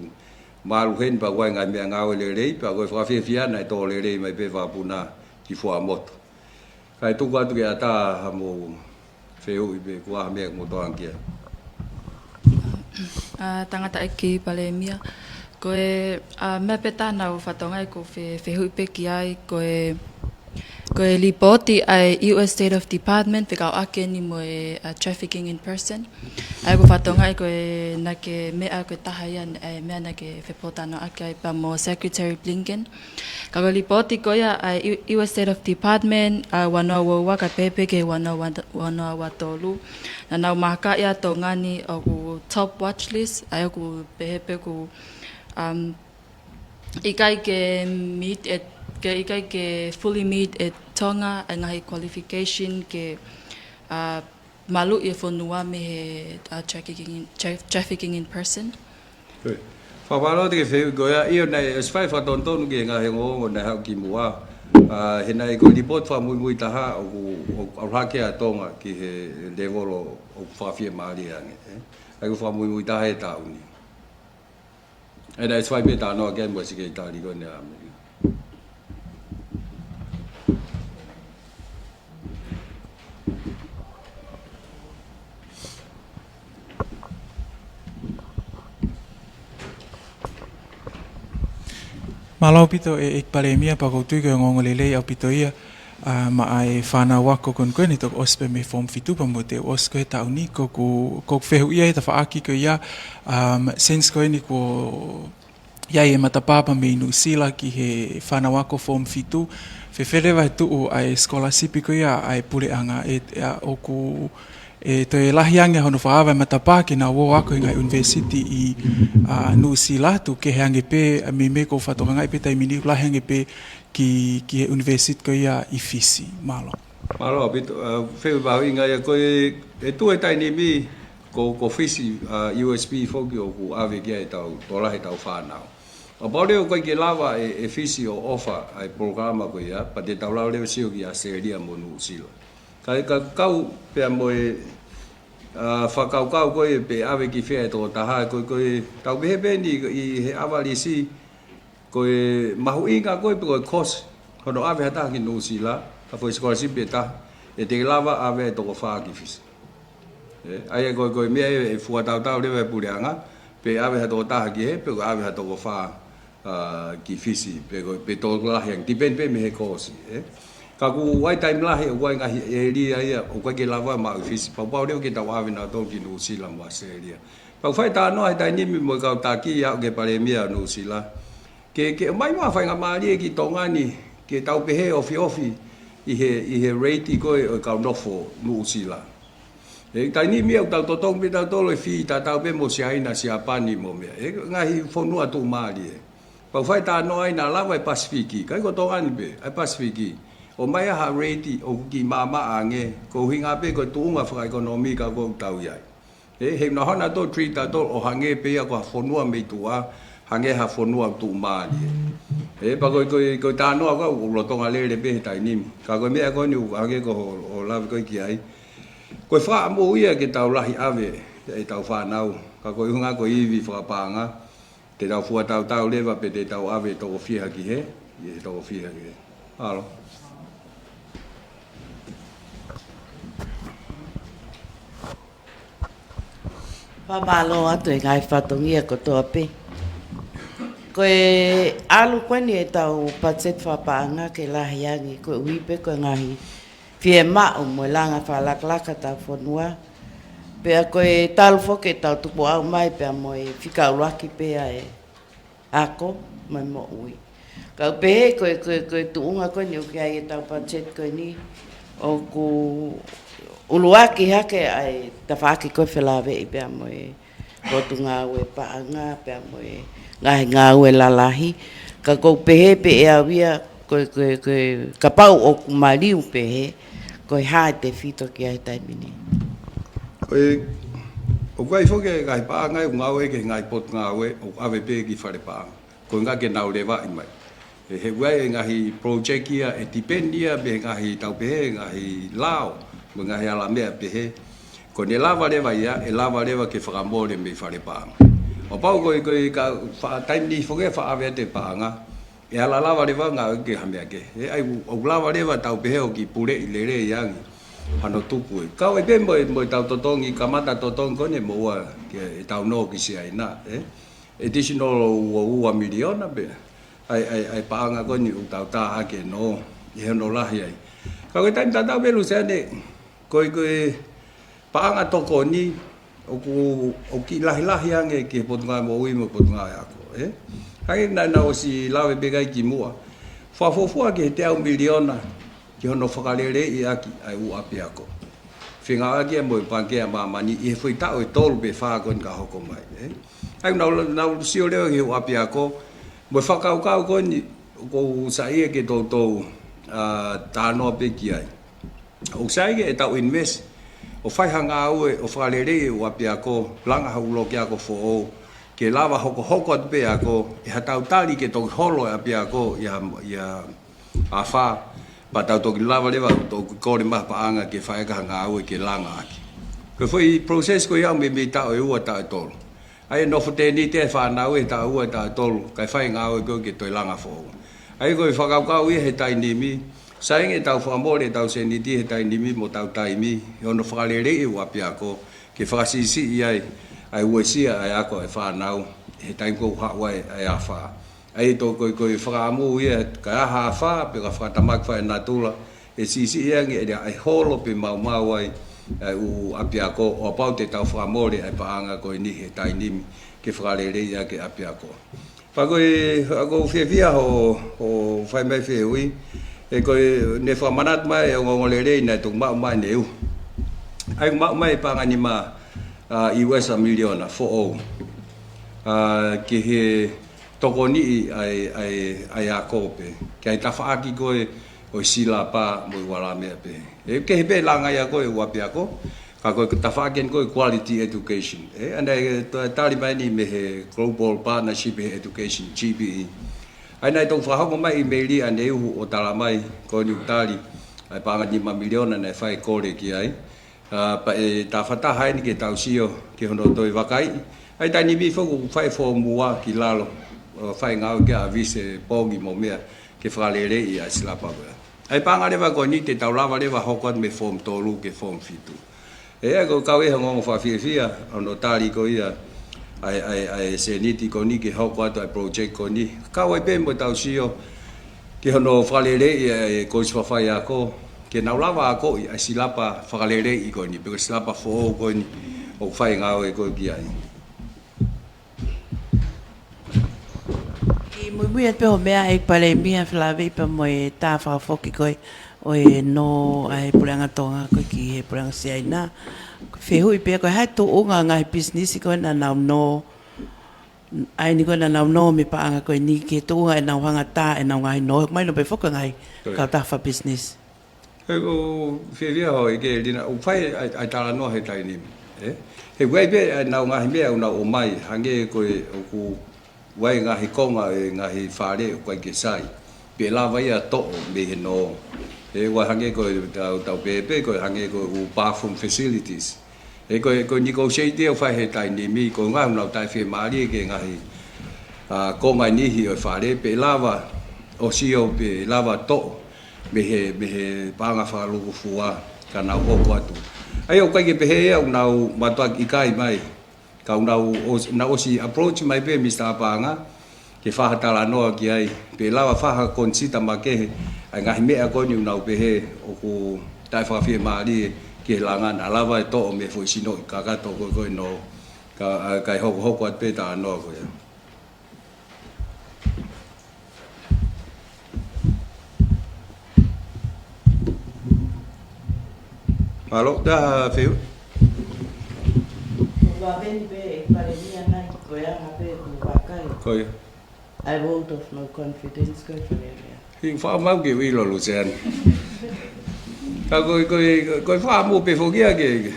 malu heni pea ʻoku ʻi ai e ngaahi meʻangāue lelei, pea ko e fakafiefia naʻe tō lelei mai pē e vakapuna ki Fuaʻamotu. Kae tuku atu ke ʻatā haʻamou fehuʻi pe ko ha meʻa ʻoku mou tokanga ki ai. ʻA, Tangataʻeiki Palēmia, ko e, ʻa, meʻa pē taha naʻa ku fakatokangaʻi ʻoku ou fe-, fehuʻi pē ki ai, ko e, ko e lipooti ʻa e U S State of Department, fekauʻaki eni mo e, ʻa, trafficking in person. ʻA ia ʻoku ou fakatokangaʻi ko e naʻa ke meʻa ko e taha ia, ʻa e meʻa naʻa ke fepōtalanoaʻaki ai pea mo Secretary Blinken. Ka ko e lipooti ko ia ʻa e U-, U S State of Department, ʻa, ua noa ua ua kae pehē pē ki he ua noa ua, ua noa ua tolu. Naʻa nau maaka ʻa Tonga ni ʻoku top watch list, ʻa ia ʻoku pehē pē ʻoku, um, ʻikai ke meet ʻe, ke ʻikai ke fully meet ʻe Tonga e ngaahi qualification ke, ʻa, maluʻi e fonua mei he, ʻa, trafficking in, tra-, trafficking in person. Fakafālō atu ki he fehuʻi ko ia, ʻio naʻe ʻosi fai fakatonutonu ki he ngaahi ongoongo naʻe haʻu kimuʻa. ʻA, he naʻe ko e lipooti fakamuimui taha ʻoku, ʻoku ʻalu hake ʻa Tonga ki he levolo ʻoku fakafiemālie ange, ē. ʻA ia ko e fakamuimui taha he taʻu ni. ʻE, naʻe ʻosi fai pē talanoa ki ai mo e Sekelitali ko eni ʻa Amerika. Mālō ʻaupito e, ʻEiki Palēmia, pea ʻoku ou tui ko e ongoongo lelei ʻaupito ia, ʻa, maʻa e fānau ako ko eni ko eni toko ʻosi pē mei he form fitu pea mo e ʻosi ko ē taʻu ni, ko ʻeku, ko ʻeku fehuʻi ia he tafaʻaki ko ia, um, since ko eni kuo ʻi ai e matapā pea mei Nuʻusila ki he fānau ako form fitu, fēfē leva e tuʻu ʻa e scholarship ko ia ʻa e puleʻanga, ʻe, ʻa, ʻoku ʻe toe lahi ange hono fakaava e matapā ke nau ō ʻo ako he ngaahi ʻunivēsiti ʻi, ʻa, Nuʻusila, tuku kehe ange pē, ʻa, meimei ʻoku ou fakatokangaʻi pē taimi ni ʻoku lahi ange pē ki, ki he ʻunivēsiti ko ia ʻi Fisi. Mālō. Mālō ʻaupito, ʻa, fehuʻi mahuʻinga ia ko e, ʻe tuʻu he taimi ni ko, ko Fisi, ʻa, U S P foki ʻoku ʻave ki ai ʻetau, tokolahi ʻetau fānau. Kapau leva ʻoku ʻikai ke lava ʻe, ʻe Fisi ʻo ʻofa ʻa e polokalama ko ia, pea te tau lava leva sio ki ʻAositelēlia mo Nuʻusila. Ka, ka kau pea mo e, ʻa, fakakaukau ko ē pe ʻave ki fē e tokotaha, ko, ko e tau pehē pē eni ʻi he ʻavalisi, ko e mahuʻinga ko ē pe ko e kosi, hono ʻave ha taha ki Nuʻusila, ka foʻi scholarship ʻe taha, ʻe te lava ʻave e toko fā ki Fisi. ʻE, ʻa ia ko, ko e meʻa ʻe, ʻe fakatautau leva e puleʻanga, pe ʻave ha tokotaha ki hē, pe ko e ʻave ha toko fā, ʻa, ki Fisi, pe ko, pe tokolahi ange, depend pē mei he kosi, ē. Ka ʻoku ʻi ai taimi lahi, ʻoku ʻi ai ngaahi ʻēlia ia, ʻoku ʻikai ke lava maʻu ʻi Fisi, pau pau leva ke tau ʻave nautolu ki Nuʻusila mo ʻAositelēlia. Pea ʻoku fai e talanoa he taimi ni mo e kau taki ia ʻo e Palēmia ʻo Nuʻusila. Ke, ke ʻomai mai ha faingamālie ki Tonga ni, ke tau pehē ofiofi ʻi he, ʻi he rate ko ē ʻo e kau nofo Nuʻusila. ʻE, taimi ni meʻa ʻoku tau totongi pē tautolu e fee tatau pē mo Siaina, Siapani mo meʻa. ʻE, ngaahi fonua tuʻumālie. Pea ʻoku fai e talanoa ai naʻa lava e Pasifiki, ʻikai ko Tonga ni pē, ʻa e Pasifiki. ʻOmai ha rate ʻoku kiʻi maʻamaʻa ange, ko e ʻuhinga pē ko e tuʻunga fakaʻekonōmika ʻoku tau ʻi ai. ʻE, he naʻa hona tō treat tautolu ʻo hangē pē ia ko ha fonua mei tuʻa, hangē ha fonua tuʻumālie. ʻE, pea ko e, ko e, ko e talanoa ko ē ʻoku lolotonga lele pē he taimi ni. Ka ko e meʻa ko eni ʻoku hangē ko hoʻo, hoʻo lave ko ē ki ai. Ko e fakaʻamu ia ke tau lahi ʻave ʻetau fānau. Ka ko e ʻuhinga ko e ivi fakapaʻanga, te tau fakatautau leva pe te tau ʻave toko fiha ki hē, ʻi he toko fiha ki hē. Mālō. Fakamālō atu e ngaahi fatongia kotoa pē. Ko e ʻalu ko eni ʻetau patiseti fakapaʻanga ke lahi ange, koeʻuhi pē ko e ngaahi fiemaʻu mo e langa fakalakalaka ʻetau fonua. Pea ko e talu foki ʻetau tukuʻau mai pea mo e fika ʻuluaki pē ʻa e ako mo e moʻui. Ka ʻoku pehē ko e, ko e, ko e tuʻunga ko eni ʻoku ʻi ai ʻetau patiseti ko eni ʻoku ʻuluaki hake ʻa e tafaʻaki ko e felāveʻi pea mo e Potungāue Paʻanga pea mo e ngaahi ngāue lalahi. Ka ʻoku ou pehē pē ʻe au ia ko e, ko e, ko e, kapau ʻoku maliu pehē, ko e hā e tefito ki ai he taimi ni? Ko e, ʻoku ʻi ai foki e ngaahi paʻanga ʻoku ngāue ki he ngaahi potungāue ʻoku ʻave pē ki fale paʻanga. Ko e ʻuhinga ke nau levaʻi mai. ʻE, he ʻoku ʻi ai e ngaahi project ia, ʻe depend ia mei he ngaahi tau pehē, ngaahi lao, mo e ngaahi ala meʻa pehē. Ko ʻene lava leva ia, ʻe lava leva ke fakamole mei fale paʻanga. ʻO pau ko e, ko e ka fa-, taimi ni foki ʻe faʻa ʻave atu e paʻanga, ʻe ala lava leva ngāue ki ha meʻa kehe. ʻE, ʻai ʻoku, ʻoku lava leva tau pehē ʻo kiʻi puleʻi lelei ange hano tupu ē. Kau ai pē mo e, mo e tau totongi, kamata totongi ko eni mo ua, ke, ʻetau nō ki Siaina, ē? Additional ua, ua miliona pē. ʻAi, ʻai, ʻai paʻanga ko eni ʻoku tau tā hake nō, ʻi hono lahi ai. Ka ko e taimi tatau pē Luseane, ko e, ko e paʻanga tokoni, ʻoku, ʻoku kiʻi lahilahi ange ki he Potungāue Moʻui mo e Potungāue Ako, ē? Hangē naʻa, naʻa ʻosi lave pē ki ai kimuʻa. Fakafuofua ki he teau miliona, ki hono fakaleleiʻi ʻaki ʻa e ʻū ʻapiako. Fengāueʻaki ia mo e Pangikē ʻa Māmani ʻi he foʻi taʻu ʻe tolu pe fā ko eni ka hoko mai, ē? ʻAi, naʻa, naʻa ku sio leva ki he ʻū ʻapiako, mo e fakakaukau ko eni, ʻoku ou saiʻia ke toutou, ʻa, talanoa pē ki ai. ʻOku sai ke ʻetau invest, ʻo fai ha ngāue, ʻo fakaleleiʻi e ʻū ʻapiako, langa ha ʻū loki ako foʻou, ke lava hokohoko atu pē ako, ʻi ha tau tali ke toki holo e ʻapiako, ʻi ha, ʻi ha afā, pea tau toki lava leva, toki kole mai ha paʻanga ke fai ʻaki ha ngāue ke langa ʻaki. Ko e foʻi process ko ia meimei taʻu ʻe ua, taʻu ʻe tolu. ʻAi e nofo tēniti e fānau he taʻu ʻe ua, taʻu ʻe tolu, kae fai e ngāue ko ē ke toe langa foʻou. ʻAi ko e fakakaukau ia he taimi ni, sai ange ʻetau fakamole ʻetau sēniti he taimi ni mo ʻetau taimi, ʻi hono fakaleleiʻi e ʻū ʻapiako, ke fakasiʻisiʻi ai, ʻa e uesia ʻa e ako ʻa e fānau, he taimi ko ē ʻoku haʻu ai ʻa e afā. ʻA ia ʻoku ou kei, kei fakaʻamu ia, ka ʻi ai ha afā, pe ko ha fakatamaki fakaenatula, ʻe siʻisiʻi ange ʻa e holo pe maumau ai ʻa e ʻū ʻapiako, ʻo kapau te tau fakamole ʻa e paʻanga ko eni he taimi ni ke fakaleleiʻi ʻaki e ʻapiako. Pea ko e, ʻoku ou fiefia hoʻo, hoʻo fai mai e fehuʻi, he ko e, ne fakamanatu mai e ongoongolelei naʻe toki maʻu mai ʻaneuhu. ʻA ia ʻoku maʻu mai e paʻanga nima, ʻa, U S ʻa miliona foʻou. ʻA, ki he tokoniʻi ʻa e, ʻa e, ʻa e ako pē. Ki he tafaʻaki ko ē ʻo e silapa mo e ua lā meʻa pē. ʻE kehe pē e langaʻi ako ʻa e ʻū ʻapiako, ka ko e tafaʻaki eni ko e quality education. ʻE, ʻa ia naʻe to-, tali mai eni mei he Global Partnership he Education, G P E. ʻA ia naʻe toki fakahoko mai e ʻīmeili ʻaneuhu ʻo tala mai ko eni ʻoku tali ʻa e paʻanga nima miliona naʻe fai e kole ki ai. ʻA, pea ʻe tafa taha eni ke tau sio ki hono toe vakaiʻi. ʻA ia taimi ni foki ʻoku fai e fomua ki lalo, ʻo fai e ngāue ki ai ʻa e vise pongi mo e meʻa ke fakaleleiʻi ʻa e silapa ko ia. ʻA ia paʻanga leva ko eni te tau lava leva hoko atu mei he form tolu ki he form fitu. ʻE, ʻa ia ʻoku kau ʻi he ongoongo fakafiefia hono tali ko ia ʻa e, ʻa e, ʻa e sēniti ko eni ke hoko atu ʻa e project ko eni. Kau ai pē mo ʻetau sio ki hono fakaleleiʻi ʻa e kolisi faiako, ke nau lava akoʻi ʻa e silapa fakaleleiʻi ko eni, pe ko e silapa foʻou ko eni ʻoku fai e ngāue ko ē ki ai. Kimuimui atu pē hoʻo meʻa ʻEiki Palēmia, felāveʻi pea mo e tā fakafoki ko ē ʻo e nō ʻa e Puleʻanga Tonga ko ē ki he Puleʻanga Siaina. Fehuʻi pē ko e hā e tuʻunga e ngaahi pisinisi ko ē naʻa nau nō, ʻa eni ko ē naʻa nau nō mei he paʻanga ko eni ki he tuʻunga ʻenau hanga tā ʻenau ngaahi nō, mai nō pē foki e ngaahi Ko ia. kautaha fakapisinisi. He ʻoku ou fiefia hoʻo ʻeke Lina, ʻoku fai ʻa e, ʻa e talanoa he taimi ni, ē? He ʻoku ʻi ai pē ʻenau ngaahi meʻa ʻoku nau ʻomai, hangē ko e ʻoku ʻi ai e ngaahi konga ʻo e ngaahi fale ʻoku ʻikai ke sai. Pe lava ia toʻo mei he nō. He ʻoku ʻi ai hangē ko e tau, tau pehē pē, ko e hangē ko e ʻū bathroom facilities. He ko e, ko e negotiate ʻoku fai he taimi ni, ko e ngaahi ʻoku nau taʻefiemālie ki he ngaahi, ʻa, konga ʻe niʻihi ʻo e fale, pe lava ʻo sio pe lava toʻo mei he, mei he paʻanga fakalūkufua ka nau hoko atu. ʻA ia ʻoku ʻikai ke pehē ia ʻoku nau mātuʻaki ʻikai mai. Ka ʻoku nau ʻos-, nau ʻosi approach mai pē Mister Paʻanga, ke fai ha talanoa ki ai, pe lava fai ha consider makehe, ʻa e ngaahi meʻa ko eni ʻoku nau pehē, ʻoku taʻefakafiemālie ki he langa naʻa lava ʻe toʻo mei he foʻi sinoʻi kakato ko ē ko ē nō, ka, ʻa, kae hokohoko atu pē talanoa ko ia. Mālō, tā fehuʻi. Ua veni pē ʻEiki Palēmia nai, ko e anga pē ʻeku vakai. Ko ia. ʻA e vote of no confidence ko ē Palēmia. He ʻoku faʻa mau ke ʻilo Luseane. Ka ko e, ko e, ko e fakaʻamu pē foki ia ke,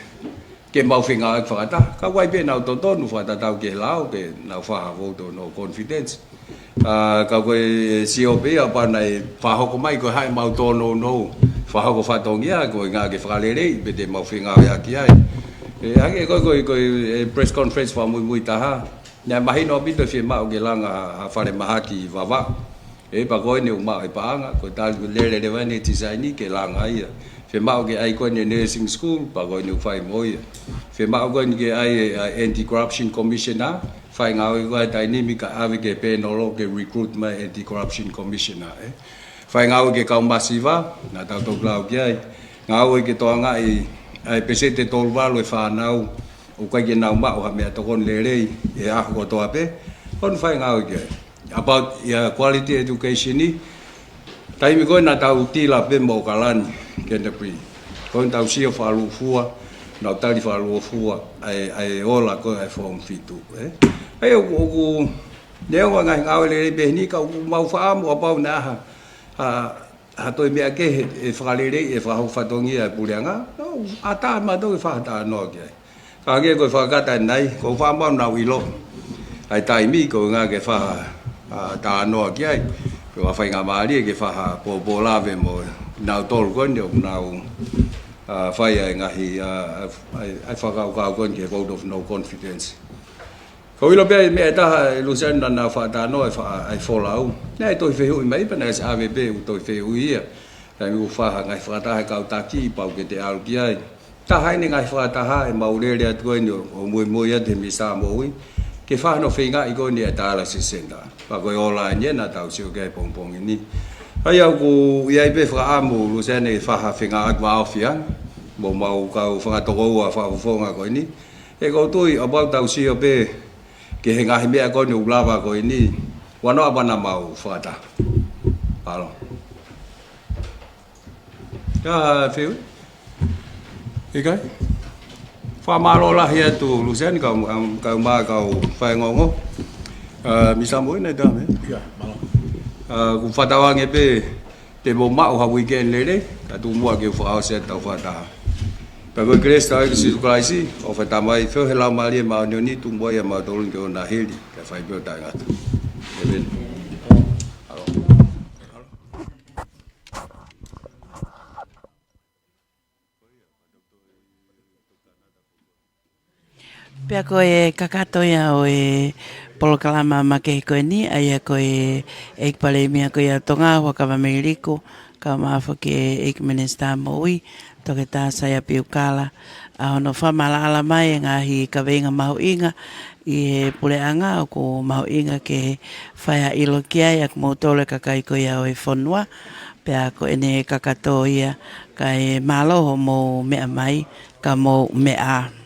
ke mau fengāueʻaki fakataha. Ka ʻoku ʻi ai pē ʻenau totonu fakatatau ki he lao ke nau fai ha vote of no confidence. ʻA, ka ko e sio pē ia pea naʻe fakahoko mai ko e hā ʻemau tōnounou. Fakahoko fatongia ko e ʻuhinga ke fakaleleiʻi pe te mau fengāueʻaki ai. ʻE, hangē ko e, ko e, ko e, ʻe press conference fakamuimui taha. Naʻe mahino ʻaupito e fiemaʻu ke langa ha, ha falemahaki Vavaʻu. ʻE, pea ko eni ʻoku maʻu e paʻanga, ko e tali ko e lele leva eni e tisaini ke langa ia. Fiemaʻu ke ʻai ko eni e nursing school, pea ko eni ʻoku fai mo ia. Fiemaʻu ko eni ke ʻai e, ʻa e Anti-Corruption Commissioner, fai ngāue ko ē he taimi ni ka ʻave ki he pēnolo ke recruit mai Anti-Corruption Commissioner, ē. Fai ngāue ki he kau masiva, naʻa tau toki lau ki ai. Ngāue ke tokangaʻi ʻa e peseti ʻe tolu valu e fānau, ʻoku ʻikai ke nau maʻu ha meʻatokoni lelei he ʻaho kotoa pē, ʻoku nau fai ngāue ki ai. About ia quality education ni, taimi ko ē naʻa tau tila pē mo ʻAokalani, Canterbury. Ko ē naʻa tau sio fakalūkufua, naʻa tau tali fakalūkufua, ʻa e, ʻa e ola ko ē ʻa e form fitu, ē. ʻA ia ʻoku, ʻoku, neongo e ngaahi ngāue lelei pehē ni ka ʻoku mau fakaʻamu kapau naʻe ʻi ai ha, ha, ha toe meʻa kehe ʻe fakaleleiʻi ʻe fakahoko fatongia ʻe he puleʻanga, naʻa ʻatā mautolu ke fai ha talanoa ki ai. Ka hangē ko e fakakata ʻanenai, ʻoku ou fakaʻamu ʻoku nau ʻilo ʻa e taimi ko e ʻuhinga ke fai ha, ʻa, talanoa ki ai. Ko e faingamālie ke fai ha pōpōlave mo nautolu ko eni ʻoku nau, ʻa, fai ʻa e ngaahi, ʻa, ʻa, ʻa e fakakaukau ko eni ki he vote of no confidence. ʻOku ou ʻilo pē ʻa e meʻa ʻe taha ʻe Luseane naʻa nau fakatalanoa ʻa e fa-, ʻa e folau. Naʻe tohi fehuʻi mai pea naʻe ʻosi ʻave pē ʻū tohi fehuʻi ia. Taimi ʻoku fai ha ngaahi fakataha ʻa e kau taki pau ke te ʻalu ki ai. Taha eni e ngaahi fakataha ʻemau lele atu ko eni ʻo, ʻo muimui atu he Minisitā Moʻui. ke fai hono feingaʻi ko eni e dialysis center. Pea ko e ola eni ʻa ē naʻa tau sio ki ai he pongipongi ni. ʻA ia ʻoku ʻi ai pē fakaʻamu Luseane ke fai ha feinga atu ʻa e ʻofeina mo ʻemau kau fanga tokoua fakafofonga ko eni. He ʻoku ou tui ʻoku pau tau sio pē ki he ngaahi meʻa ko eni ʻoku lava ko eni. Ua noa pana mau fakataha. Mālō. Ka fiu. ʻIkai? Fakamālō lahi atu Luseane, kau, kau mai kau faingongo. Ā, Misa Moʻui, naʻe tā me. ʻIo, mālō. Ā, ʻoku fakatauange pē te mou maʻu ha weekend lelei, ka tuku muʻa ke u fakaʻosi atu ʻetau fakataha. Pea ko e kelesi ʻa e ʻEiki ko Sīsū Kalaisi, ʻofa ʻa e Tamai, feohi ʻa e Laumālie Māʻoniʻoni, tuku muʻa ʻiate kimautolu ke ʻoua naʻa hili, kae fai pē ʻo taʻengata. ʻĒmeni. Pea ko e kakato ia ʻo e polokalama makehe ko eni, ʻa ia ko e ʻEiki Palēmia ko ia ʻo Tonga, Huʻakavameiliku, kau mai foki e ʻEiki Minisitā Moʻui, Toketā Saia Piukala, ʻa hono fakamaʻalaʻala mai e ngaahi kaveinga mahuʻinga ʻi he puleʻanga ʻoku mahuʻinga ke fai ha ʻilo ki ai ʻa kimoutolu e kakai ko ia ʻo e fonua, pea ko ʻene kakato ia, kae mālō hoʻomou meʻa mai, ka mou meʻa ā.